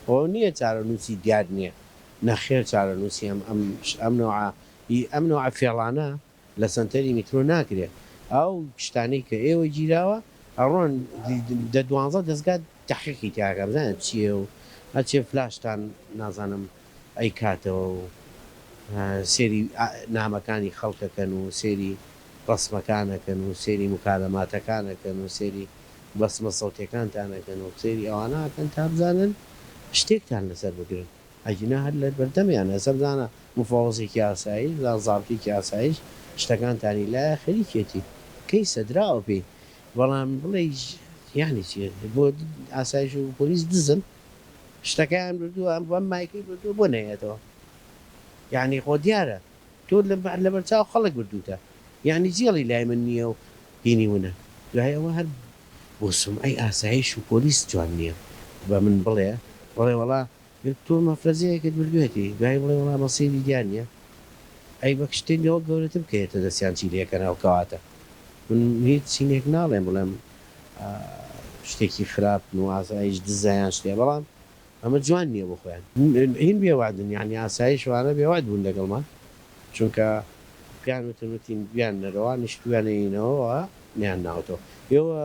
ئەوە نییە چارەنووسی دیار نییە، نەخێر چارەنووسی ئەم ئەم ئەم نەوعە ی ئەم نەوعە فێڵانە لە سەنتەری میترۆ ناکرێ. ئەو شتانەی کە ئێوە گیراوە ئەڕۆن دە دوانزە دەزگا تەحقیقی تیا ئەکا بزانێ چییە و ئەچێ فلاشتان نازانم ئەیکاتەوە و سێری نامەکانی خەڵک ئەکەن و سێری ڕەسمەکان ئەکەن و سێری موکالەماتەکان ئەکەن و سێری بەسمە سەوتیەکانتان ئەکەن و سەیری ئەوانە ئەکەن تا بزانن شتێکتان لەسەر بگرن ئەگینا هەر لە بەردەمیانە ئێستا بزانە مفەوەزێکی ئاسایش بزانە زابتێکی ئاسایش شتەکانتانی لایە خەریکێتی کەیسە دراوە پێی بەڵام بڵێی یانی چی بۆ ئاسایش و پۆلیس دزن شتەکەیان بردووە ئەم بەم مایکەی بردووە بۆ نەیەتەوە یانی خۆ دیارە تۆ لەبەرچاو خەڵک بردووتە یانی جێڵی لای من نییە و هینی ونە دوای ئەوە هەر بۆ سومعەی ئاسایش و پۆلیس جوان نییە بە من بڵێ بڵێ وەڵا تۆ مەفرەزەیەکت بردوێتی دوای بڵێ وەڵا مەسیری دیار نییە ئەی بە شتێک لەوە گەورەتر بکەیتە دەستیان چی لێکەنەوە کەواتە من هیچ چینێک ناڵێم بڵێم شتێکی خراپن و ئاسایش دزە یان شتێ بەڵام ئەمە جوان نیە بۆ خۆیان. هین بێ وەعدن یانی ئاسایش وانە بێ وەعد بوون لەگەڵمان چونکە پێیان وتن وتین بیان نەرەوە نیشتویانەینەوە نیان ناوتەوە ئێوە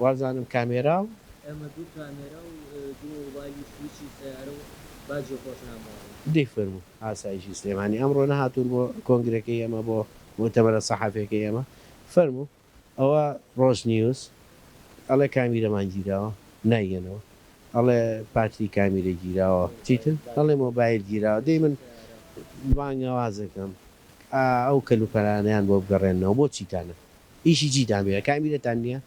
وازانم کامێرا و. ئێمە دوو کامێرا و دوو مۆبایل و سویچی سەیارە و باجی خۆشنامەوە. دەی فەرموو ئاسایشی سلێمانی ئەمڕۆ نەهاتوون بۆ کۆنگرەکەی ئێمە بۆ موئتەمەرە سەحەفیەکەی ئێمە فەرموو ئەوە ڕۆژ نیوز ئەڵێ کامیرەمان گیراوە نایەنەوە ئەڵێ پاتری کامیرە گیراوە چیتر ئەڵێ مۆبایل گیراوە دەی من بانگەوازەکەم ئەو کەلوپەلانەیان بۆ بگەڕێننەوە بۆ چیتانە ئیشی چیتان پێیە کامیرەتان نییە؟